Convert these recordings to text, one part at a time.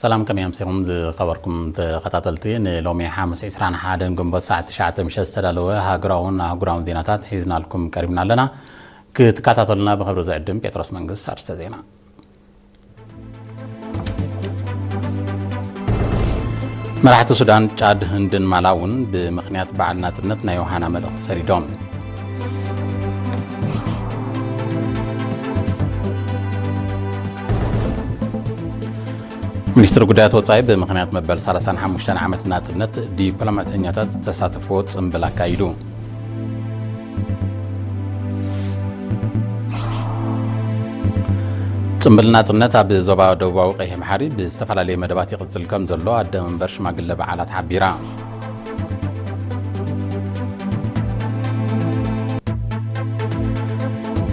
ሰላም፣ ከመይ ኣምሲኹም ዝኸበርኩም ተኸታተልቲ? ንሎሚ ሓሙስ ዕስራን ሓደን ግንቦት ሰዓት ትሽዓተ ምሸት ዝተዳለወ ሃገራውን ኣህጉራውን ዜናታት ሒዝናልኩም ቀሪብና ኣለና። ክትከታተሉና ብኽብሪ ዝዕድም ጴጥሮስ መንግስት። ኣርስተ ዜና። መራሕቲ ሱዳን፣ ጫድ፣ ህንድን ማላውን ብምኽንያት በዓል ናጽነት ናይ ዮሃና መልእኽቲ ሰዲዶም። ሚኒስትሪ ጉዳያት ወጻኢ ብምኽንያት መበል ሰላሳን ሓሙሽተን ዓመት ናጽነት ዲፕሎማሰኛታት ዝተሳተፍዎ ጽምብል ኣካይዱ። ጽምብል ናጽነት ኣብ ዞባ ደቡባዊ ቀይሕ ባሕሪ ብዝተፈላለየ መደባት ይቕጽል ከም ዘሎ ኣደ መንበር ሽማግለ በዓላት ሓቢራ።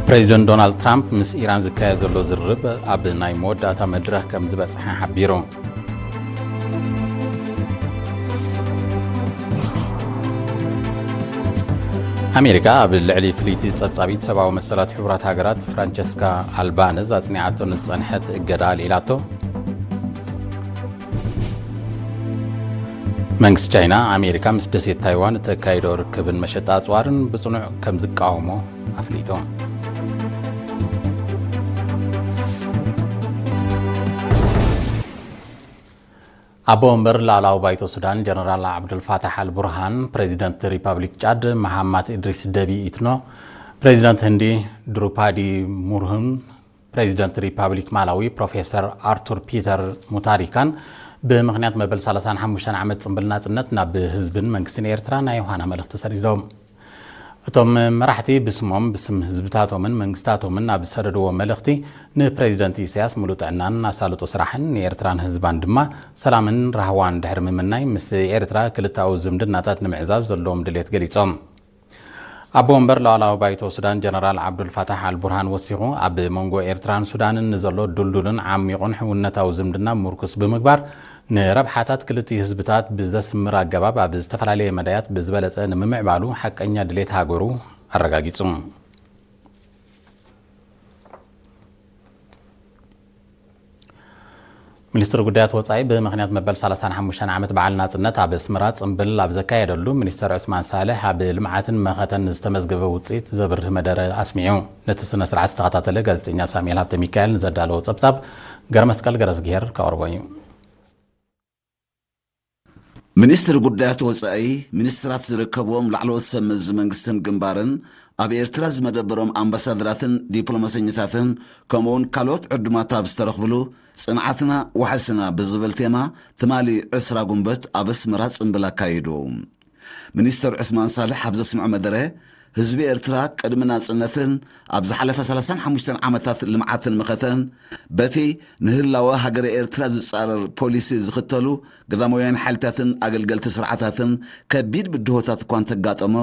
ፕሬዚደንት ዶናልድ ትራምፕ ምስ ኢራን ዝካየድ ዘሎ ዝርርብ ኣብ ናይ መወዳእታ መድረኽ ከም ዝበጽሐ ሓቢሩ። ኣሜሪካ ኣብ ልዕሊ ፍልይቲ ጸብጻቢት ሰብኣዊ መሰላት ሕቡራት ሃገራት ፍራንቸስካ ኣልባነዝ ኣጽኒዓቶ ንዝጸንሐት እገዳ ኣልዒላቶ። መንግስቲ ቻይና፣ ኣሜሪካ ምስ ደሴት ታይዋን እተካይዶ ርክብን መሸጣ ኣጽዋርን ብጽኑዕ ከም ዝቃወሞ ኣፍሊጡ። ኣቦ ወንበር ላዕላዊ ባይቶ ሱዳን ጀነራል ዓብዱልፋታሕ ኣልቡርሃን፣ ፕሬዚደንት ሪፐብሊክ ጫድ መሃማት ኢድሪስ ደቢ ኢትኖ፣ ፕሬዚደንት ህንዲ ድሩፓዲ ሙርሁን፣ ፕሬዚደንት ሪፐብሊክ ማላዊ ፕሮፌሰር ኣርቱር ፒተር ሙታሪካን ብምኽንያት መበል ሰላሳን ሓሙሽተን ዓመት ጽምብል ናጽነት ናብ ህዝብን መንግስትን ኤርትራ ናይ ዮሃና መልእኽቲ ሰዲዶም። እቶም መራሕቲ ብስሞም፣ ብስም ህዝብታቶምን መንግስታቶምን ኣብ ዝሰደድዎ መልእኽቲ፣ ንፕሬዚደንት ኢሳያስ ሙሉእ ጥዕናን ኣሳልጦ ስራሕን፣ ንኤርትራን ህዝባን ድማ ሰላምን ራህዋን ድሕሪ ምምናይ፣ ምስ ኤርትራ ክልተኣዊ ዝምድናታት ንምዕዛዝ ዘለዎም ድሌት ገሊጾም። ኣቦ ወንበር ላዕላዊ ባይቶ ሱዳን ጀነራል ዓብዱልፋታሕ ኣልቡርሃን ወሲኹ፣ ኣብ መንጎ ኤርትራን ሱዳንን ንዘሎ ድልዱልን ዓሚቑን ሕውነታዊ ዝምድና ምርኩስ ብምግባር፣ ንረብሓታት ክልቲኡ ህዝብታት ብዘስምር ኣገባብ ኣብ ዝተፈላለየ መዳያት ብዝበለጸ ንምምዕባሉ ሓቀኛ ድሌት ሃገሩ ኣረጋጊጹ። ሚኒስትሪ ጉዳያት ወጻኢ ብምኽንያት መበል ሰላሳን ሓሙሽተን ዓመት በዓል ናጽነት ኣብ ኣስመራ ጽምብል ኣብ ዘካየደሉ፣ ሚኒስተር ዑስማን ሳልሕ ኣብ ልምዓትን መኸተን ዝተመዝገበ ውጽኢት ዘብርህ መደረ ኣስሚዑ። ነቲ ስነ ስርዓት ዝተኸታተለ ጋዜጠኛ ሳሙኤል ሃብተ ሚካኤል ንዘዳለዎ ጸብጻብ ገረመስቀል ገረዝግሄር ከቕርቦ እዩ። ሚኒስትሪ ጉዳያት ወጻኢ፣ ሚኒስትራት ዝርከብዎም ላዕለዎት ሰብ መዚ መንግስትን ግንባርን፣ ኣብ ኤርትራ ዝመደበሮም ኣምባሳደራትን ዲፕሎማሰኛታትን፣ ከምኡውን ካልኦት ዕዱማት ኣብ ዝተረኽብሉ፣ ጽንዓትና ዋሕስና ብዝብል ቴማ፣ ትማሊ ዕስራ ጉንበት ኣብ ኣስመራ ጽምብል ኣካይዱ። ሚኒስተር ዑስማን ሳልሕ ኣብ ዘስምዖ መደረ፣ ህዝቢ ኤርትራ ቅድሚ ናጽነትን ኣብ ዝሓለፈ ሰላሳን ሓሙሽተን ዓመታት ልምዓትን መኸተን፣ በቲ ንህላወ ሃገረ ኤርትራ ዝጻረር ፖሊሲ ዝኽተሉ ግዳማውያን ሓይልታትን ኣገልገልቲ ስርዓታትን ከቢድ ብድሆታት እኳ እንተጋጠሞ፣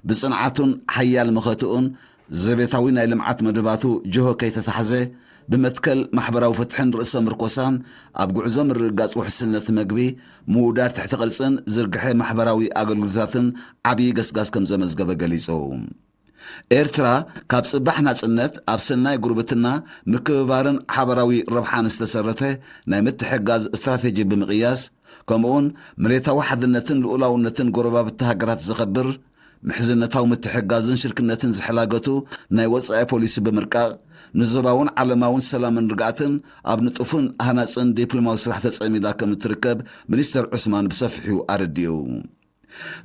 ብጽንዓቱን ሓያል መኸትኡን ዘቤታዊ ናይ ልምዓት መደባቱ ጅሆ ከይተታሕዘ፣ ብመትከል ማሕበራዊ ፍትሕን ርእሰ ምርኮሳን ኣብ ጉዕዞ ምርግጋጽ ውሕስነት መግቢ፣ ምውዳድ ትሕቲ ቅርጽን ዝርግሐ ማሕበራዊ ኣገልግሎታትን ዓብዪ ገስጋስ ከም ዘመዝገበ ገሊጹ። ኤርትራ ካብ ጽባሕ ናጽነት ኣብ ሰናይ ጉርብትና፣ ምክብባርን ሓበራዊ ረብሓን ዝተሰረተ ናይ ምትሕግጋዝ ስትራቴጂ ብምቕያስ፣ ከምኡውን መሬታዊ ሓድነትን ልኡላውነትን ጎረባብቲ ሃገራት ዘኸብር፣ ምሕዝነታዊ ምትሕግጋዝን ሽርክነትን ዝሕላገቱ ናይ ወጻኢ ፖሊሲ ብምርቃቕ፣ ንዞባውን ዓለማውን ሰላምን ርግኣትን ኣብ ንጡፍን ሃናጽን ዲፕሎማዊ ስራሕ ተጸሚዳ ከም እትርከብ ሚኒስተር ዑስማን ብሰፊሑ ኣረዲኡ።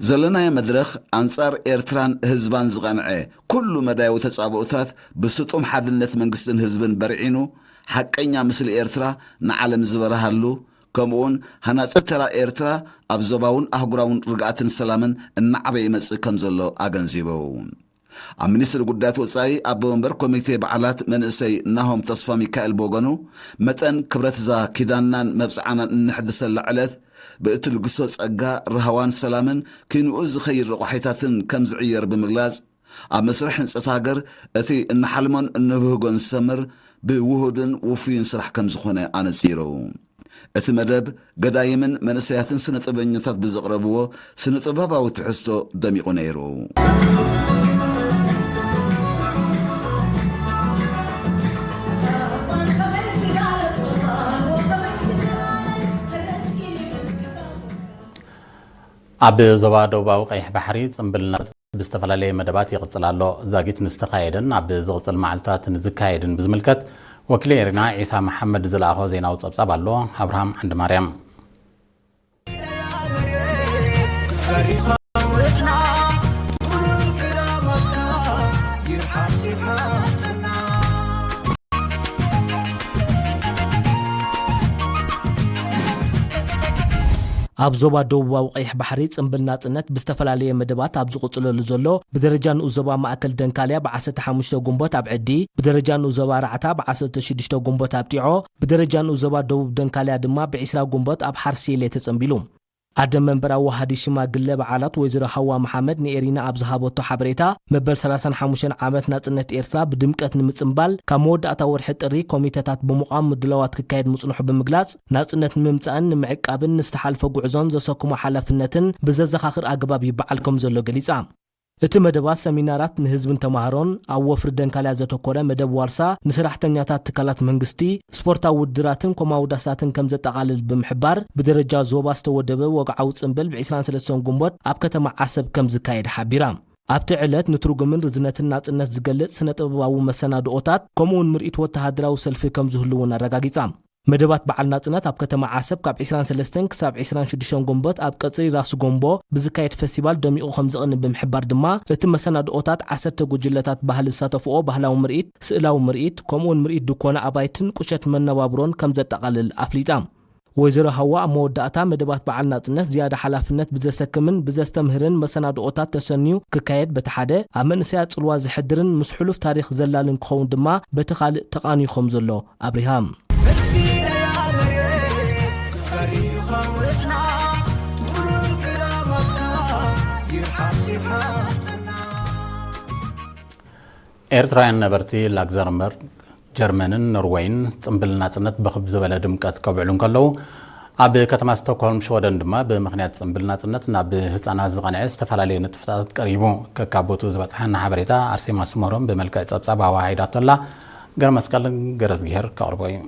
ዘለናዮ መድረኽ ኣንጻር ኤርትራን ህዝባን ዝቐንዐ ኩሉ መዳያዊ ተጻብኦታት ብስጡም ሓድነት መንግስትን ህዝብን በርዒኑ፣ ሓቀኛ ምስሊ ኤርትራ ንዓለም ዝበርሃሉ፣ ከምኡውን ሃናጺ ተራ ኤርትራ ኣብ ዞባውን ኣህጉራውን ርግኣትን ሰላምን እናዓበየ ይመጽእ ከም ዘሎ ኣገንዚቡ። ኣብ ሚኒስትሪ ጉዳያት ወጻኢ ኣቦ መንበር ኮሚቴ በዓላት መንእሰይ ናሆም ተስፋ ሚካኤል ብወገኑ፣ መጠን ክብረት እዛ ኪዳንናን መብጽዓናን እነሕድሰላ ዕለት፣ ብእትልግሶ ጸጋ፣ ራህዋን ሰላምን፣ ኪንኡ ዝኸይድ ረቋሒታትን ከም ዝዕየር ብምግላጽ፣ ኣብ መስርሕ ህንጸት ሃገር እቲ እንሓልሞን እንብህጎን ዝሰምር ብውሁድን ውፉይን ስራሕ ከም ዝኾነ ኣነጺሩ። እቲ መደብ ገዳይምን መንእሰያትን ስነ ጥበበኛታት ብዘቕረብዎ ስነ ጥበባዊ ትሕዝቶ ደሚቑ ነይሩ። ኣብ ዞባ ደቡባዊ ቀይሕ ባሕሪ ጽምብል ናጽነት ብዝተፈላለየ መደባት ይቕጽል ኣሎ። ዛጊት ንዝተኻየደን ኣብ ዝቕጽል መዓልታት ንዝካየድን ብዝምልከት ወኪል ኤሪና ዒሳ መሓመድ ዝለኣኾ ዜናዊ ጸብጻብ ኣሎ። ኣብርሃም ዓንድማርያም። ኣብ ዞባ ደቡባዊ ቀይሕ ባሕሪ ጽምብል ናጽነት ብዝተፈላለየ መደባት ኣብ ዝቕጽለሉ ዘሎ፣ ብደረጃ ንኡስ ዞባ ማእከል ደንካልያ ብ ዓሰርተ ሓሙሽተ ጉንቦት ኣብ ዕዲ፣ ብደረጃ ንኡስ ዞባ ራዕታ ብ ዓሰርተ ሽዱሽተ ጉንቦት ኣብ ጢዖ፣ ብደረጃ ንኡስ ዞባ ደቡብ ደንካልያ ድማ ብ ዒስራ ጉንቦት ኣብ ሓርሲሌ ተጸንቢሉ። ኣደ መንበር ኣዋሃዲ ሽማግለ በዓላት ወይዘሮ ሃዋ መሓመድ ንኤሪና ኣብ ዝሃበቶ ሓበሬታ፣ መበል ሰላሳን ሓሙሽተን ዓመት ናጽነት ኤርትራ ብድምቀት ንምጽንባል ካብ መወዳእታ ወርሒ ጥሪ ኮሚተታት ብምቋም ምድላዋት ክካየድ ምጽንሑ ብምግላጽ፣ ናጽነት ንምምጻእን ንምዕቃብን ንዝተሓልፈ ጉዕዞን ዘሰክሞ ሓላፍነትን ብዘዘኻኽር ኣገባብ ይበዓል ከም ዘሎ ገሊጻ። እቲ መደባት ሰሚናራት ንህዝብን ተማሃሮን፣ ኣብ ወፍሪ ደንካልያ ዘተኮረ መደብ ዋርሳ ንሰራሕተኛታት ትካላት መንግስቲ፣ ስፖርታዊ ውድድራትን ኮማውዳሳትን ከም ዘጠቓልል ብምሕባር፣ ብደረጃ ዞባ ዝተወደበ ወግዓዊ ጽምብል ብ ዒስራን ሰለስተን ጉንቦት ኣብ ከተማ ዓሰብ ከም ዝካየድ ሓቢራ። ኣብቲ ዕለት ንትርጉምን ርዝነትን ናጽነት ዝገልጽ ስነ-ጥበባዊ መሰናድኦታት፣ ከምኡውን ምርኢት ወተሃደራዊ ሰልፊ ከም ዝህሉ እውን ኣረጋጊጻ። መደባት በዓል ናጽነት ኣብ ከተማ ዓሰብ ካብ ዒስራን ሰለስተን ክሳብ ዒስራን ሽዱሽተን ጉንቦት ኣብ ቀጽሪ ራስ ጎንቦ ብዝካየድ ፈስቲቫል ደሚቑ ከም ዝቕኒ ብምሕባር ድማ፣ እቲ መሰናድኦታት ዓሰርተ ጉጅለታት ባህሊ ዝሳተፍኦ ባህላዊ ምርኢት፣ ስእላዊ ምርኢት፣ ከምኡውን ምርኢት ድኮና ኣባይትን ቁሸት መነባብሮን ከም ዘጠቓልል ኣፍሊጣ። ወይዘሮ ሃዋ ኣብ መወዳእታ፣ መደባት በዓል ናጽነት ዝያዳ ሓላፍነት ብዘሰክምን ብዘስተምህርን መሰናድኦታት ተሰንዩ ክካየድ በቲ ሓደ፣ ኣብ መንእሰያት ጽልዋ ዘሕድርን ምስ ሕሉፍ ታሪኽ ዘላልን ክኸውን ድማ በቲ ካልእ ተቓንዩ ከም ዘሎ ኣብሪሃ። ኤርትራውያን ነበርቲ ላግዘርበርግ፣ ጀርመንን ኖርወይን ጽምብል ናጽነት ብኽብ ዝበለ ድምቀት ከብዕሉ እንከለዉ፣ ኣብ ከተማ ስቶክሆልም ሽወደን ድማ ብምኽንያት ጽምብል ናጽነት ናብ ህጻናት ዝቐንዐ ዝተፈላለየ ንጥፈታት ቀሪቡ። ከካቦቱ ዝበጽሓና ሓበሬታ ኣርሴማ ስመሮም ብመልክዕ ጸብጻብ ኣወሃሂዳቶ ኣላ። ገረመስቀል ገረዝግሄር ከቕርቦ እዩ።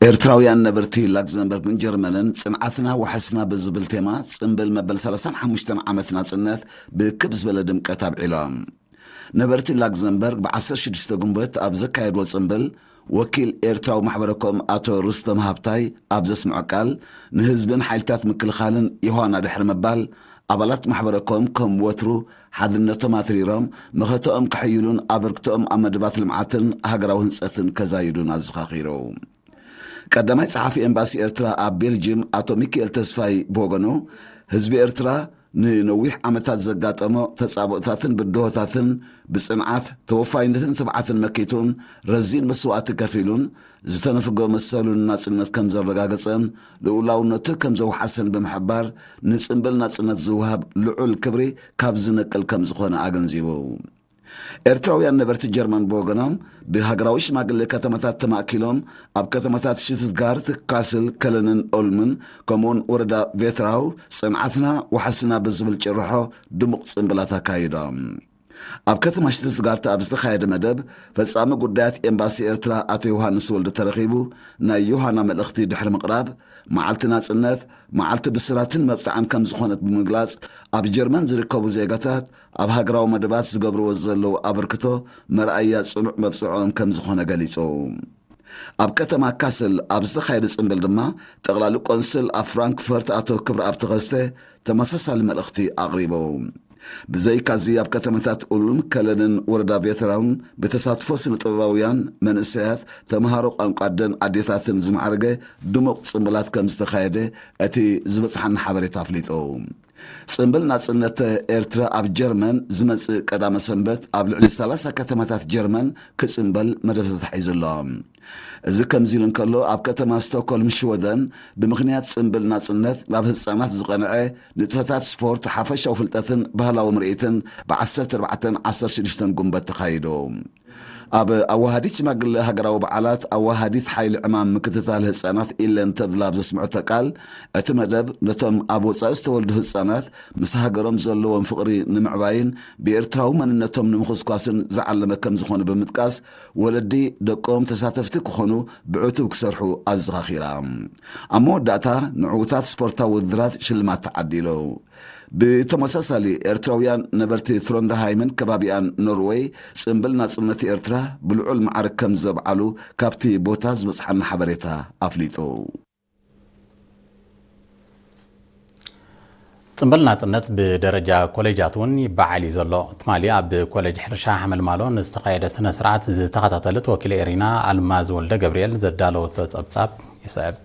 ኤርትራውያን ነበርቲ ላግዘንበርግን ጀርመንን ጽንዓትና ዋሕስና ብዝብል ቴማ ጽምብል መበል ሰላሳን ሓሙሽተን ዓመት ናጽነት ብክብ ዝበለ ድምቀት ኣብዒሎም። ነበርቲ ላግዘንበርግ ብ ዓሰርተ ሽዱሽተ ግንቦት ኣብ ዘካየድዎ ጽምብል ወኪል ኤርትራዊ ማሕበረኮም ኣቶ ሩስተም ሃብታይ ኣብ ዘስምዖ ቃል ንህዝብን ሓይልታት ምክልኻልን ዮሃና ድሕሪ ምባል ኣባላት ማሕበረኮም ከም ወትሩ ሓድነቶም ኣትሪሮም መኸተኦም ከሕይሉን ኣበርክቶኦም ኣብ መደባት ልምዓትን ሃገራዊ ህንጸትን ከዛይዱን ኣዘኻኺሩ። ቀዳማይ ጸሓፊ ኤምባሲ ኤርትራ ኣብ ቤልጅም ኣቶ ሚኪኤል ተስፋይ ብወገኑ፣ ህዝቢ ኤርትራ ንነዊሕ ዓመታት ዘጋጠሞ ተጻብኦታትን ብድሆታትን ብጽንዓት፣ ተወፋይነትን ትብዓትን መኪቱን ረዚን መስዋእቲ ከፊሉን ዝተነፍጎ መሰሉ ንናጽነት ከም ዘረጋገጸን ልኡላውነቱ ከም ዘውሓሰን ብምሕባር፣ ንጽምብል ናጽነት ዝወሃብ ልዑል ክብሪ ካብ ዝነቅል ከም ዝኾነ ኣገንዚቡ። ኤርትራውያን ነበርቲ ጀርመን ብወገኖም ብሃገራዊ ሽማግሌ ከተማታት ተማእኪሎም ኣብ ከተማታት ሽቱትጋርት፣ ካስል፣ ከለንን ኦልምን ከምኡውን ወረዳ ቬትራው ጽንዓትና ዋሕስና ብዝብል ጭርሖ ድሙቕ ጽምብላት ኣካይዶም። ኣብ ከተማ ሽቱትጋርት ኣብ ዝተኻየደ መደብ ፈጻሚ ጉዳያት ኤምባሲ ኤርትራ ኣቶ ዮሃንስ ወልዱ ተረኺቡ ናይ ዮሃና መልእኽቲ ድሕሪ ምቕራብ መዓልቲ ናጽነት መዓልቲ ብስራትን መብጽዓን ከም ዝኾነት ብምግላጽ ኣብ ጀርመን ዝርከቡ ዜጋታት ኣብ ሃገራዊ መደባት ዝገብርዎ ዘለዉ ኣበርክቶ መርኣያ ጽኑዕ መብጽዖኦም ከም ዝኾነ ገሊጹ። ኣብ ከተማ ካስል ኣብ ዝተኻየደ ጽምብል ድማ ጠቕላሊ ቆንስል ኣብ ፍራንክፈርት ኣቶ ክብረኣብ ተኸስተ ተመሳሳሊ መልእኽቲ ኣቕሪቡ። ብዘይካዚ ኣብ ከተማታት ኡልም፣ ከለንን ወረዳ ቬተራውን ብተሳትፎ ስነ-ጥበባውያን፣ መንእሰያት፣ ተምሃሮ ቋንቋ ኣደን ኣዴታትን ዝማዕረገ ድሙቕ ጽምብላት ከም ዝተኻየደ እቲ ዝበጽሓና ሓበሬታ ኣፍሊጡ። ጽምብል ናጽነት ኤርትራ ኣብ ጀርመን ዝመጽእ ቀዳመ ሰንበት ኣብ ልዕሊ ሰላሳ ከተማታት ጀርመን ክጽምበል መደብ ተታሒዙ ኣሎ። እዚ ከምዚ ኢሉ እንከሎ፣ ኣብ ከተማ ስቶክሆልም ሽወደን ብምኽንያት ጽምብል ናጽነት ናብ ህጻናት ዝቐንዐ ንጥፈታት ስፖርት፣ ሓፈሻዊ ፍልጠትን ባህላዊ ምርኢትን ብ ዓሰርተ ኣርባዕተን ዓሰርተ ሽዱሽተን ጉንበት ተኻይዱ። ኣብ ኣዋሃዲት ሽማግለ ሃገራዊ በዓላት ኣዋሃዲት ሓይሊ ዕማም ምክትታል ህጻናት ኢለን ተድላ ኣብ ዘስምዐቶ ቃል፣ እቲ መደብ ነቶም ኣብ ወጻኢ ዝተወልዱ ህጻናት ምስ ሃገሮም ዘለዎም ፍቕሪ ንምዕባይን ብኤርትራዊ መንነቶም ንምኹስኳስን ዝዓለመ ከም ዝኾነ ብምጥቃስ፣ ወለዲ ደቆም ተሳተፍቲ ክኾኑ ብዕቱብ ክሰርሑ ኣዘኻኺራ። ኣብ መወዳእታ ንዕዉታት ስፖርታዊ ውድድራት ሽልማት ተዓዲሉ። ብተመሳሳሊ ኤርትራውያን ነበርቲ ትሮንደሃይምን ከባቢኣን ኖርወይ ጽምብል ናጽነት ኤርትራ ብልዑል ማዕርግ ከም ዘብዓሉ ካብቲ ቦታ ዝበጽሓና ሓበሬታ ኣፍሊጡ። ጽምብል ናጽነት ብደረጃ ኮሌጃት እውን ይበዓል እዩ ዘሎ። ትማሊ ኣብ ኮሌጅ ሕርሻ ሓመልማሎ ንዝተኻየደ ስነ ስርዓት ዝተኸታተለት ወኪል ኤሪና ኣልማዝ ወልደ ገብርኤል ዘዳለወቶ ጸብጻብ ይስዕብ።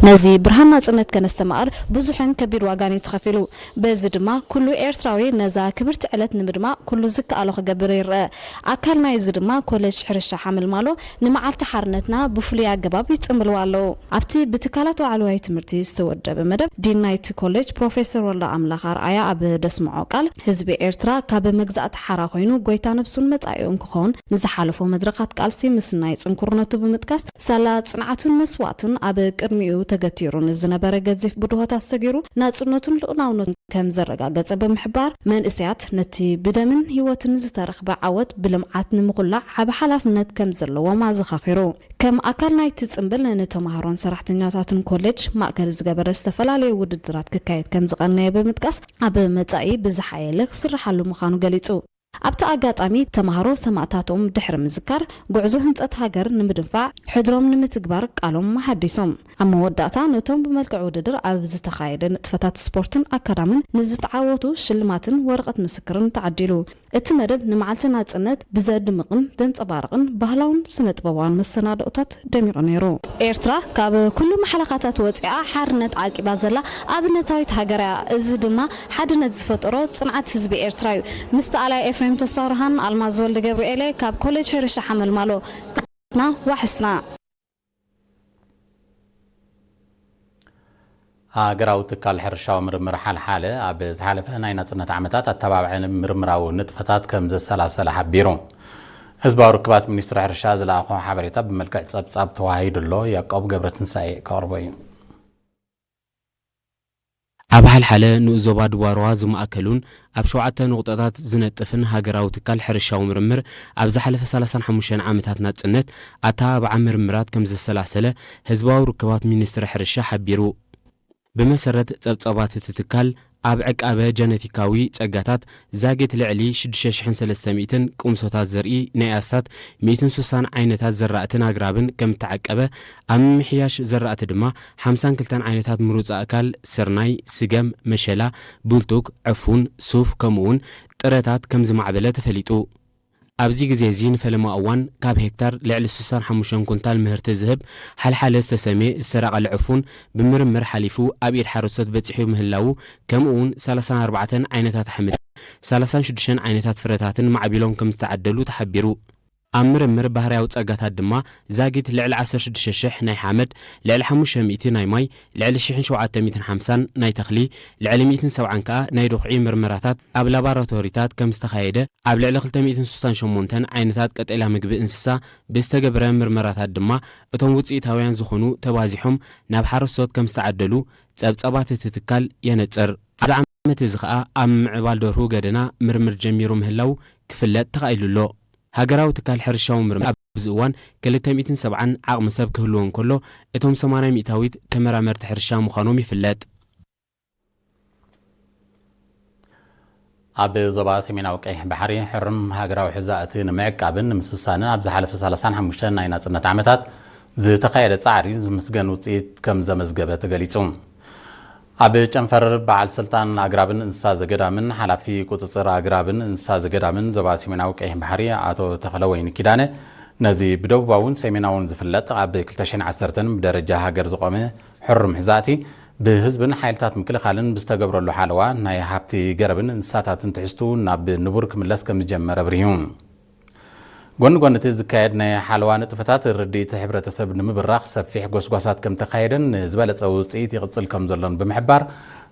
ነዚ ብርሃን ናጽነት ከነስተማቕር ብዙሕን ከቢድ ዋጋን እዩ ተኸፊሉ። በዚ ድማ ኩሉ ኤርትራዊ ነዛ ክብርቲ ዕለት ንምድማቕ ኩሉ ዝከኣሎ ክገብር ይረአ። ኣካል ናይዚ ድማ ኮሌጅ ሕርሻ ሓመልማሎ ንመዓልቲ ሓርነትና ብፍሉይ ኣገባብ ይጽምብልዋ ኣለዉ። ኣብቲ ብትካላት ላዕለዋይ ትምህርቲ ዝተወደበ መደብ ዲን ናይቲ ኮሌጅ ፕሮፌሰር ወልደ ኣምላኽ ኣርኣያ ኣብ ደስምዖ ቃል፣ ህዝቢ ኤርትራ ካብ መግዛእቲ ሓራ ኮይኑ ጎይታ ነብሱን መጻኢኡን ክኸውን ንዝሓለፎ መድረኻት ቃልሲ ምስናይ ጽንኩርነቱ ብምጥቃስ፣ ሳላ ጽንዓቱን መስዋእቱን ኣብ ቅድሚኡ ተገቲሩ ንዝነበረ ገዚፍ ብድሆታት ሰጊሩ ናጽነቱን ልኡላውነቱን ከም ዘረጋገጸ ብምሕባር፣ መንእሰያት ነቲ ብደምን ህይወትን ዝተረኽበ ዓወት ብልምዓት ንምኹላዕ ዓቢ ሓላፍነት ከም ዘለዎም ኣዘኻኺሩ። ከም ኣካል ናይቲ ጽምብል ንተማሃሮን ሰራሕተኛታትን ኮሌጅ ማእከል ዝገበረ ዝተፈላለዩ ውድድራት ክካየድ ከም ዝቐነየ ብምጥቃስ፣ ኣብ መጻኢ ብዝሓየለ ክስርሓሉ ምዃኑ ገሊጹ። ኣብቲ ኣጋጣሚ ተማሃሮ ሰማእታቶም ድሕሪ ምዝካር፣ ጉዕዞ ህንጸት ሃገር ንምድንፋዕ ሕድሮም ንምትግባር ቃሎም ኣሓዲሶም። ኣብ መወዳእታ ነቶም ብመልክዕ ውድድር ኣብ ዝተኻየደ ንጥፈታት ስፖርትን ኣካዳምን ንዝተዓወቱ ሽልማትን ወረቐት ምስክርን ተዓዲሉ። እቲ መደብ ንመዓልቲ ናጽነት ብዘድምቕን ዘንጸባርቕን ባህላውን ስነ ጥበባውን መሰናድኦታት ደሚቑ ነይሩ። ኤርትራ ካብ ኩሉ ማሕለኻታት ወጺኣ ሓርነት ዓቂባ ዘላ ኣብነታዊት ሃገር እያ። እዚ ድማ ሓድነት ዝፈጠሮ ጽንዓት ህዝቢ ኤርትራ እዩ። ምስ ተኣላይ ኤፍሬም ተስፋብርሃን ኣልማዝ ወልደ ገብርኤለ ካብ ኮሌጅ ሕርሻ ሓመልማሎ። ና ዋሕስና። ሃገራዊ ትካል ሕርሻዊ ምርምር ሓልሓለ ኣብ ዝሓለፈ ናይ ናጽነት ዓመታት ኣተባባዒ ምርምራዊ ንጥፈታት ከም ዘሰላሰለ ሓቢሩ። ህዝባዊ ርክባት ሚኒስትሪ ሕርሻ ዝለኣኾ ሓበሬታ ብመልክዕ ጸብጻብ ተዋሂዱ ኣሎ። ያዕቆብ ገብረትንሳኤ ከቕርቦ እዩ። ኣብ ሓልሓለ ንኡስ ዞባ ዱባርዋ ዝማእከሉን ኣብ ሸውዓተ ንቑጠታት ዝነጥፍን ሃገራዊ ትካል ሕርሻዊ ምርምር ኣብ ዝሓለፈ ሰላሳን ሓሙሽተን ዓመታት ናጽነት ኣተባብዓ ምርምራት ከም ዘሰላሰለ ህዝባዊ ርክባት ሚኒስትሪ ሕርሻ ሓቢሩ። ብመሰረት ጸብጻባት እቲ ትካል ኣብ ዕቃበ ጀነቲካዊ ጸጋታት ዛጊት ልዕሊ ሽዱሽተ ሽሕን ሰለስተ ሚእትን ቁምሶታት ዘርኢ ናይ ኣስታት ሚእትን ሱሳን ዓይነታት ዘራእትን ኣግራብን ከም እተዓቀበ፣ ኣብ ምምሕያሽ ዘራእቲ ድማ ሓምሳን ክልተን ዓይነታት ምሩጽ ኣእካል ስርናይ፣ ስገም፣ መሸላ፣ ቡልቱግ፣ ዕፉን፣ ሱፍ ከምኡውን ጥረታት ከም ዝማዕበለ ተፈሊጡ። ኣብዚ ግዜ እዚ ንፈለማ እዋን ካብ ሄክታር ልዕሊ ሱሳን ሓሙሽተን ኩንታል ምህርቲ ዝህብ ሓልሓለ ዝተሰምየ ዝተራቐለ ዕፉን ብምርምር ሓሊፉ ኣብ ኢድ ሓረስቶት በጺሑ ምህላዉ ከምኡ እውን ሰላሳን ኣርባዕተን ዓይነታት ኣሕምልትን ሰላሳን ሽዱሽተን ዓይነታት ፍረታትን ማዕቢሎም ከም ዝተዓደሉ ተሓቢሩ። ኣብ ምርምር ባህርያዊ ጸጋታት ድማ ዛጊት ልዕሊ ዓሰርተ ሽዱሽተ ሽሕ ናይ ሓመድ፣ ልዕሊ ሓሙሽተ ሚእቲ ናይ ማይ፣ ልዕሊ ሽሕን ሸውዓተ ሚእትን ሓምሳን ናይ ተኽሊ፣ ልዕሊ ሚእትን ሰብዓን ከኣ ናይ ድኹዒ ምርመራታት ኣብ ላቦራቶሪታት ከም ዝተኻየደ፣ ኣብ ልዕሊ ክልተ ሚእትን ሱሳን ሸሞንተን ዓይነታት ቀጠልያ ምግቢ እንስሳ ብዝተገብረ ምርመራታት ድማ እቶም ውጽኢታውያን ዝኾኑ ተባዚሖም ናብ ሓረስቶት ከም ዝተዓደሉ ጸብጻባት እቲ ትካል የነጽር። ኣብዚ ዓመት እዚ ከኣ ኣብ ምምዕባል ደርሁ ገደና ምርምር ጀሚሩ ምህላው ክፍለጥ ተኻኢሉ ኣሎ። ሃገራዊ ትካል ሕርሻዊ ምርምር ኣብዚ እዋን ክልተ ሚእትን ሰብዓን ዓቕሚ ሰብ ክህልዎ እንከሎ፣ እቶም ሰማንያ ሚእታዊት ተመራመርቲ ሕርሻ ምዃኖም ይፍለጥ። ኣብ ዞባ ሰሜናዊ ቀይሕ ባሕሪ ሕሩም ሃገራዊ ሕዛእቲ ንምዕቃብን ንምስሳንን ኣብ ዝሓለፈ ሰላሳን ሓሙሽተን ናይ ናጽነት ዓመታት ዝተኻየደ ጻዕሪ ዝምስገን ውጽኢት ከም ዘመዝገበ ተገሊጹ። ኣብ ጨንፈር በዓል ስልጣን ኣግራብን እንስሳ ዘገዳምን ሓላፊ ቁጽጽር ኣግራብን እንስሳ ዘገዳምን ዞባ ሰሜናዊ ቀይሕ ባሕሪ ኣቶ ተኽለወይኒ ኪዳነ፣ ነዚ ብደቡባውን ሰሜናውን ዝፍለጥ ኣብ ክልተ ሽሕን ዓሰርተን ብደረጃ ሃገር ዝቖመ ሕሩም ሕዛእቲ ብህዝብን ሓይልታት ምክልኻልን ብዝተገብረሉ ሓለዋ ናይ ሃብቲ ገረብን እንስሳታትን ትሕዝቱ ናብ ንቡር ክምለስ ከም ዝጀመረ ኣብሪሁ። ጎኒ ጎኒ እቲ ዝካየድ ናይ ሓለዋ ንጥፈታት ርድኢት ሕብረተሰብ ንምብራኽ ሰፊሕ ጎስጓሳት ከም ተኻየደን ንዝበለጸ ውጽኢት ይቕጽል ከም ዘሎን ብምሕባር፣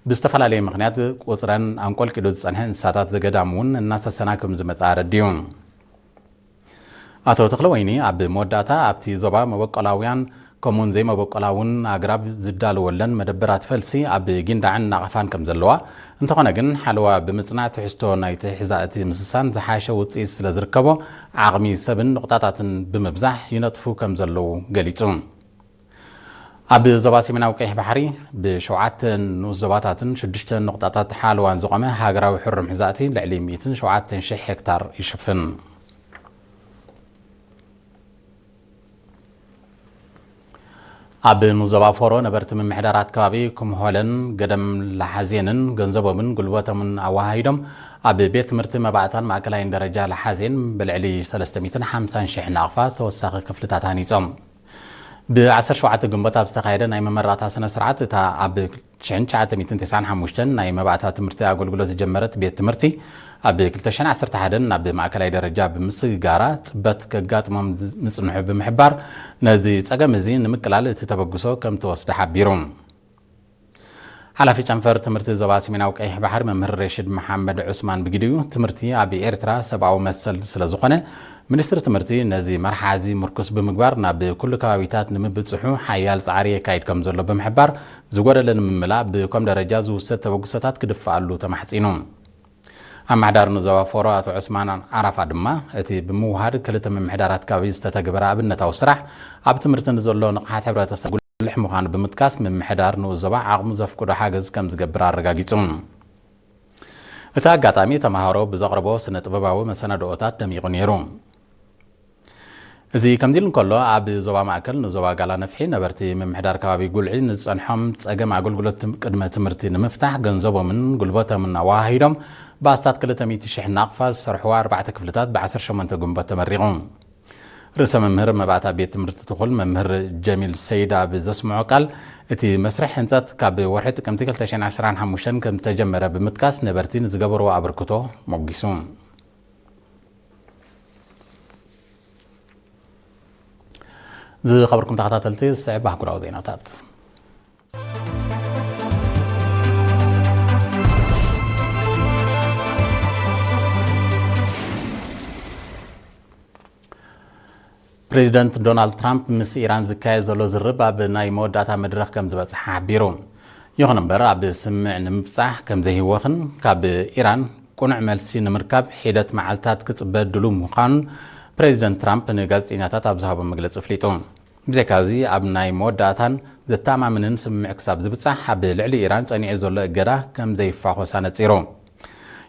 ብዝተፈላለየ ምኽንያት ቁፅረን ኣንቆልቂሉ ዝፀንሐ እንስሳታት ዘገዳም እውን እናሰሰና ከም ዝመፅኣ ኣረዲኡ። ኣቶ ተኽለወይኒ ኣብ መወዳእታ ኣብቲ ዞባ መበቆላውያን ከምኡውን ዘይመበቆላውን ኣግራብ ዝዳለወለን መደበራት ፈልሲ ኣብ ጊንዳዕን ናቕፋን ከም ዘለዋ፣ እንተኾነ ግን ሓለዋ ብምጽናዕ ትሕዝቶ ናይቲ ሕዛእቲ ምስሳን ዝሓሸ ውጽኢት ስለ ዝርከቦ ዓቕሚ ሰብን ንቑጣታትን ብምብዛሕ ይነጥፉ ከም ዘለዉ ገሊጹ። ኣብ ዞባ ሰሜናዊ ቀይሕ ባሕሪ ብሸውዓተ ንኡስ ዞባታትን ሽዱሽተ ንቑጣታት ሓለዋን ዝቖመ ሃገራዊ ሕሩም ሕዛእቲ ልዕሊ ሚእትን ሸውዓተን ሽሕ ሄክታር ይሽፍን። ኣብ ንኡስ ዞባ ፎሮ ነበርቲ ምምሕዳራት ከባቢ ኩምሆለን ገደም ለሓዜንን ገንዘቦምን ጉልበቶምን ኣወሃሂዶም ኣብ ቤት ትምህርቲ መባእታን ማእከላይን ደረጃ ለሓዜን ብልዕሊ ሰለስተ ሚእትን ሓምሳን ሽሕ ናቕፋ ተወሳኺ ክፍልታት ሃኒጾም። ብ ዓሰርተ ሸውዓተ ግንቦት ኣብ ዝተኻየደ ናይ መመረቕታ ስነ ስርዓት እታ ኣብ ሽሕን ትሽዓተ ሚእትን ተስዓን ሓሙሽተን ናይ መባእታ ትምህርቲ ኣገልግሎት ዝጀመረት ቤት ትምህርቲ ኣብ ክልተ ሽሕን ዓሰርተ ሓደን ናብ ማእከላይ ደረጃ ብምስግጋራ ጽበት ከጋጥሞም ምጽንሑ ብምሕባር ነዚ ጸገም እዚ ንምቅላል እቲ ተበግሶ ከም ተወስደ ሓቢሩ። ሓላፊ ጨንፈር ትምህርቲ ዞባ ሰሜናዊ ቀይሕ ባሕሪ መምህር ሬሽድ መሓመድ ዑስማን ብግዲኡ ትምህርቲ ኣብ ኤርትራ ሰብኣዊ መሰል ስለ ዝኾነ ሚኒስትሪ ትምህርቲ ነዚ መርሓ እዚ ምርኩስ ብምግባር ናብ ኩሉ ከባቢታት ንምብጽሑ ሓያል ጻዕሪ የካይድ ከም ዘሎ ብምሕባር ዝጎደለ ንምምላእ ብኮም ደረጃ ዝውሰድ ተበግሶታት ክድፍኣሉ ተማሕጺኑ። ኣመሓዳሪ ንዞባ ፎሮ ኣቶ ዑስማን ዓራፋ ድማ እቲ ብምውሃድ ክልተ ምምሕዳራት ከባቢ ዝተተግበረ ኣብነታዊ ስራሕ ኣብ ትምህርቲ ንዘሎ ንቕሓት ሕብረተሰብ ጉልሕ ምዃኑ ብምጥቃስ ምምሕዳር ንኡስ ዞባ ዓቕሙ ዘፍቅዶ ሓገዝ ከም ዝገብር ኣረጋጊጹ። እቲ ኣጋጣሚ ተምሃሮ ብዘቕረቦ ስነ ጥበባዊ መሰናድኦታት ደሚቑ ነይሩ። እዚ ከምዚ ኢሉ እንከሎ ኣብ ዞባ ማእከል ንዞባ ጋላ ነፍሒ ነበርቲ ምምሕዳር ከባቢ ጉልዒ ንዝጸንሖም ጸገም ኣገልግሎት ትም- ቅድመ ትምህርቲ ንምፍታሕ ገንዘቦምን ጉልበቶምን ኣወሃሂዶም ብኣስታት ክልተ ሚእቲ ሽሕ ናቕፋ ዝሰርሕዋ ኣርባዕተ ክፍልታት ብ ዓሰርተ ሸሞንተ ግንቦት ተመሪቑ። ርእሰ መምህር መባእታ ቤት ትምህርቲ ትኹል መምህር ጀሚል ሰይድ ኣብ ዘስምዖ ቃል እቲ መስርሕ ህንጸት ካብ ወርሒ ጥቅምቲ ክልተ ሽሕን ዓሰርተ ሓሙሽተን ከም ዝተጀመረ ብምጥቃስ ነበርቲ ንዝገበርዎ ኣበርክቶ ሞጊሱ። ዝኸበርኩም ተኸታተልቲ ዝስዕብ ኣህጉራዊ ዜናታት። ፕሬዚደንት ዶናልድ ትራምፕ ምስ ኢራን ዝካየድ ዘሎ ዝርርብ ኣብ ናይ መወዳእታ መድረኽ ከም ዝበጽሐ ሓቢሩ። ይኹን እምበር ኣብ ስምምዕ ንምብጻሕ ከም ዘይህወኽን ካብ ኢራን ቅኑዕ መልሲ ንምርካብ ሒደት መዓልታት ክጽበ ድሉው ምዃኑን ፕሬዚደንት ትራምፕ ንጋዜጠኛታት ኣብ ዝሃቦ መግለጺ ኣፍሊጡ። ብዘይካዚ ኣብ ናይ መወዳእታን ዘተኣማምንን ስምምዕ ክሳብ ዝብጻሕ ኣብ ልዕሊ ኢራን ጸኒዑ ዘሎ እገዳ ከም ዘይፋኾስ ኣነጺሩ።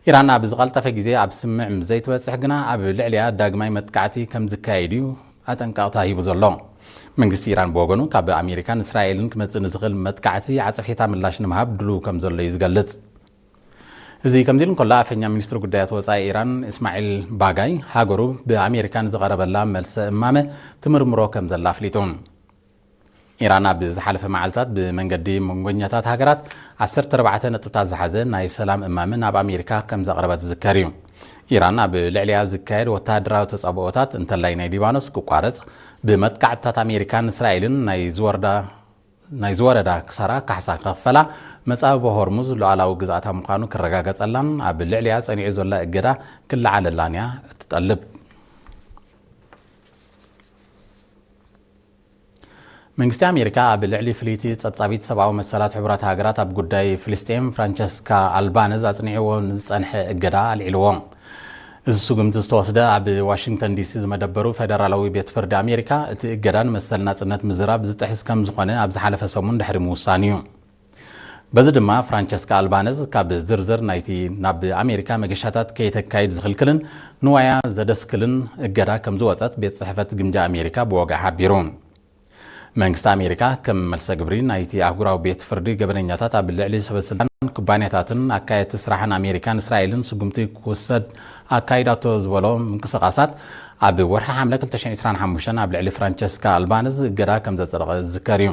ኢራን ኣብ ዝቐልጠፈ ግዜ ኣብ ስምምዕ ምስ ዘይትበጽሕ ግና ኣብ ልዕሊኣ ዳግማይ መጥቃዕቲ ከም ዝካየድ እዩ ኣጠንቀቕታ ሂቡ ዘሎ። መንግስቲ ኢራን ብወገኑ ካብ ኣሜሪካን እስራኤልን ክመጽእ ንዝኽእል መጥቃዕቲ ዓጸፌታ ምላሽ ንምሃብ ድሉው ከም ዘሎ እዩ ዝገልጽ። እዚ ከምዚ ኢሉ እንከሎ ኣፈኛ ሚኒስትሪ ጉዳያት ወጻኢ ኢራን እስማዒል ባጋይ ሃገሩ ብኣሜሪካ ንዝቐረበላ መልሰ እማመ ትምርምሮ ከም ዘላ ኣፍሊጡ። ኢራን ኣብ ዝሓለፈ መዓልታት ብመንገዲ መንጎኛታት ሃገራት ዓሰርተ ኣርባዕተ ነጥብታት ዝሓዘ ናይ ሰላም እማመ ናብ ኣሜሪካ ከም ዘቕረበት ዝዝከር እዩ። ኢራን ኣብ ልዕሊኣ ዝካየድ ወተሃደራዊ ተጻብኦታት እንተላይ ናይ ሊባኖስ ክቋረጽ ብመጥቃዕትታት ኣሜሪካን እስራኤልን ናይ ዝወርዳ ናይ ዝወረዳ ክሳራ ካሕሳ ክኽፈላ መጻብቦ ሆርሙዝ ሉዓላዊ ግዝኣታ ምዃኑ ክረጋገጸላን ኣብ ልዕሊኣ ጸኒዑ ዘሎ እገዳ ክለዓለላን እያ እትጠልብ። መንግስቲ ኣሜሪካ ኣብ ልዕሊ ፍልይቲ ጸብጻቢት ሰብኣዊ መሰላት ሕቡራት ሃገራት ኣብ ጉዳይ ፍልስጤም ፍራንቸስካ ኣልባነዝ ኣጽኒዕዎ ንዝጸንሐ እገዳ ኣልዒልዎ። እዚ ስጉምቲ ዝተወስደ ኣብ ዋሽንግተን ዲሲ ዝመደበሩ ፌደራላዊ ቤት ፍርዲ ኣሜሪካ እቲ እገዳ ንመሰል ናጽነት ምዝራብ ዝጥሕስ ከም ዝኾነ ኣብ ዝሓለፈ ሰሙን ድሕሪ ምውሳኑ እዩ። በዚ ድማ ፍራንቸስካ ኣልባነዝ ካብ ዝርዝር ናይቲ ናብ ኣሜሪካ መገሻታት ከይተካይድ ዝኽልክልን ንዋያ ዘደስክልን እገዳ ከም ዝወጸት ቤት ጽሕፈት ግምጃ ኣሜሪካ ብወግዒ ሓቢሩ። መንግስቲ ኣሜሪካ ከም መልሰ ግብሪ ናይቲ ኣህጉራዊ ቤት ፍርዲ ገበነኛታት ኣብ ልዕሊ ሰበስልጣን ኩባንያታትን ኣካየድቲ ስራሕን ኣሜሪካን እስራኤልን ስጉምቲ ክውሰድ ኣካይዳቶ ዝበሎ ምንቅስቓሳት ኣብ ወርሒ ሓምለ ክልተ ሽሕን ዕስራን ሓሙሽተን ኣብ ልዕሊ ፍራንቸስካ ኣልባነዝ እገዳ ከም ዘጽደቐ ዝዝከር እዩ።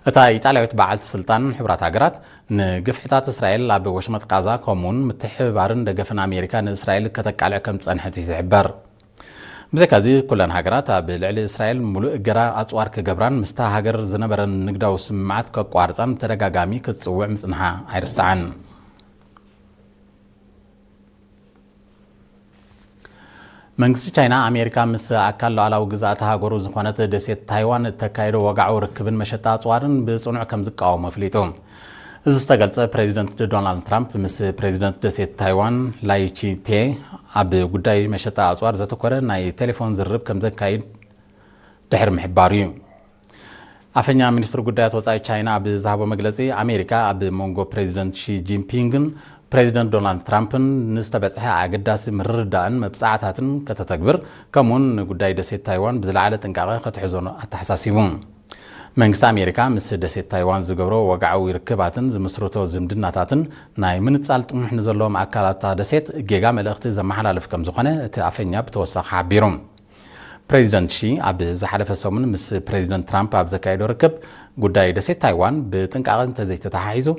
እታ ኢጣልያዊት በዓልቲ ስልጣን ሕቡራት ሃገራት ንግፍዕታት እስራኤል ኣብ ወሽመጥ ቃዛ ከምኡውን ምትሕብባርን ደገፍን ኣሜሪካ ንእስራኤል ከተቃልዕ ከም ዝጸንሐት እዩ ዝሕበር። ብዘይካዚ፣ ኩለን ሃገራት ኣብ ልዕሊ እስራኤል ሙሉእ እገዳ ኣጽዋር ክገብራን ምስታ ሃገር ዝነበረን ንግዳዊ ስምምዓት ከቋርጻን ብተደጋጋሚ ክትጽውዕ ምጽንሓ ኣይርሳዕን። መንግስቲ ቻይና፣ ኣሜሪካ ምስ ኣካል ሉዓላዊ ግዝኣት ሃገሩ ዝኾነት ደሴት ታይዋን እተካይዶ ወግዓዊ ርክብን መሸጣ ኣጽዋርን ብጽኑዕ ከም ዝቃወሞ ኣፍሊጡ። እዚ ዝተገልጸ፣ ፕሬዚደንት ዶናልድ ትራምፕ ምስ ፕሬዚደንት ደሴት ታይዋን ላይቺቴ ኣብ ጉዳይ መሸጣ ኣጽዋር ዘተኮረ ናይ ቴሌፎን ዝርርብ ከም ዘካይድ ድሕሪ ምሕባሩ እዩ። ኣፈኛ ሚኒስትሪ ጉዳያት ወጻኢ ቻይና ኣብ ዝሃቦ መግለጺ፣ ኣሜሪካ ኣብ መንጎ ፕሬዚደንት ሺ ጂንፒንግን ፕሬዚደንት ዶናልድ ትራምፕን ንዝተበጽሐ ኣገዳሲ ምርድዳእን መብጻዕታትን ከተተግብር፣ ከምኡውን ንጉዳይ ደሴት ታይዋን ብዝለዓለ ጥንቃቐ ክትሕዞ ኣተሓሳሲቡ። መንግስቲ ኣሜሪካ ምስ ደሴት ታይዋን ዝገብሮ ወግዓዊ ርክባትን ዝምስርቶ ዝምድናታትን ናይ ምንጻል ጥሙሕ ንዘለዎም ኣካላታ ደሴት ጌጋ መልእኽቲ ዘመሓላልፍ ከም ዝኾነ እቲ ኣፈኛ ብተወሳኺ ሓቢሩ። ፕሬዚደንት ሺ ኣብ ዝሓለፈ ሰሙን ምስ ፕሬዚደንት ትራምፕ ኣብ ዘካየዶ ርክብ፣ ጉዳይ ደሴት ታይዋን ብጥንቃቐ እንተዘይተተሓሒዙ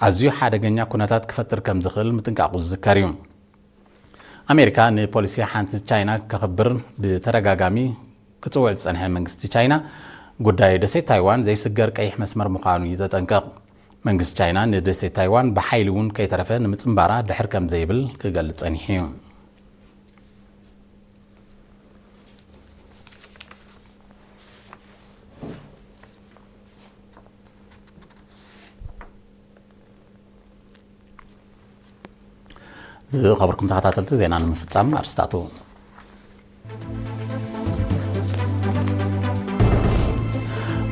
ኣዝዩ ሓደገኛ ኩነታት ክፈጥር ከም ዝኽእል ምጥንቃቑ ዝዝከር እዩ። ኣሜሪካ ንፖሊሲ ሓንቲ ቻይና ከኽብር ብተደጋጋሚ ክጽውዕ ዝጸንሐ መንግስቲ ቻይና፣ ጉዳይ ደሴት ታይዋን ዘይስገር ቀይሕ መስመር ምዃኑ እዩ ዘጠንቅቕ። መንግስቲ ቻይና ንደሴት ታይዋን ብሓይሊ እውን ከይተረፈ ንምጽንባራ ድሕር ከም ዘይብል ክገልጽ ጸኒሑ እዩ። ዝኸበርኩም ተኸታተልቲ፣ ዜና ንምፍጻም ኣርስታቱ።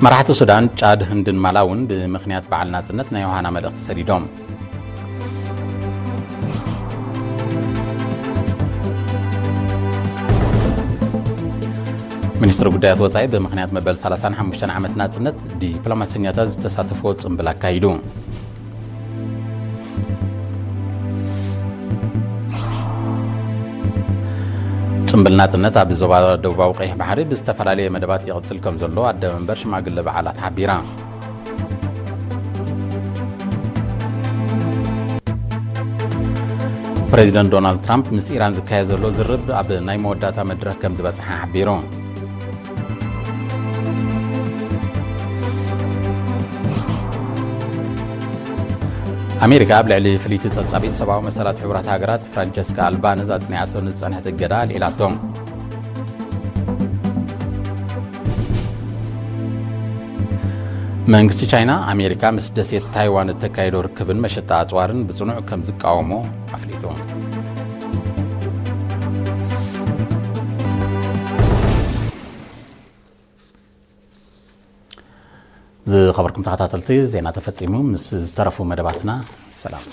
መራሕቲ ሱዳን፣ ጫድ፣ ህንድን ማላውን ብምኽንያት በዓል ናጽነት ናይ ዮሃና መልእኽቲ ሰዲዶም። ሚኒስትሪ ጉዳያት ወጻኢ ብምኽንያት መበል ሰላሳን ሓሙሽተን ዓመት ናጽነት ዲፕሎማሰኛታት ዝተሳተፍዎ ጽምብል ኣካይዱ። ጽምብል ናጽነት ኣብ ዞባ ደቡባዊ ቀይሕ ባሕሪ ብዝተፈላለየ መደባት ይቕጽል ከም ዘሎ ኣደ መንበር ሽማግለ በዓላት ሓቢራ። ፕሬዚደንት ዶናልድ ትራምፕ ምስ ኢራን ዝካየድ ዘሎ ዝርብ ኣብ ናይ መወዳእታ መድረኽ ከም ዝበጽሐ ሓቢሩ። ኣሜሪካ ኣብ ልዕሊ ፍልይቲ ጸብጻቢት ሰብኣዊ መሰላት ሕቡራት ሃገራት ፍራንቸስካ ኣልባነዝ ኣጽኒዓቶ ንዝጸንሐት እገዳ ኣልዒላቶ። መንግስቲ ቻይና፣ ኣሜሪካ ምስ ደሴት ታይዋን እተካየዶ ርክብን መሸጣ ኣጽዋርን ብጽኑዕ ከም ዝቃወሞ ኣፍሊጡ። ዝኸበርኩም ተኸታተልቲ፣ ዜና ተፈጺሙ። ምስ ዝተረፉ መደባትና ሰላም።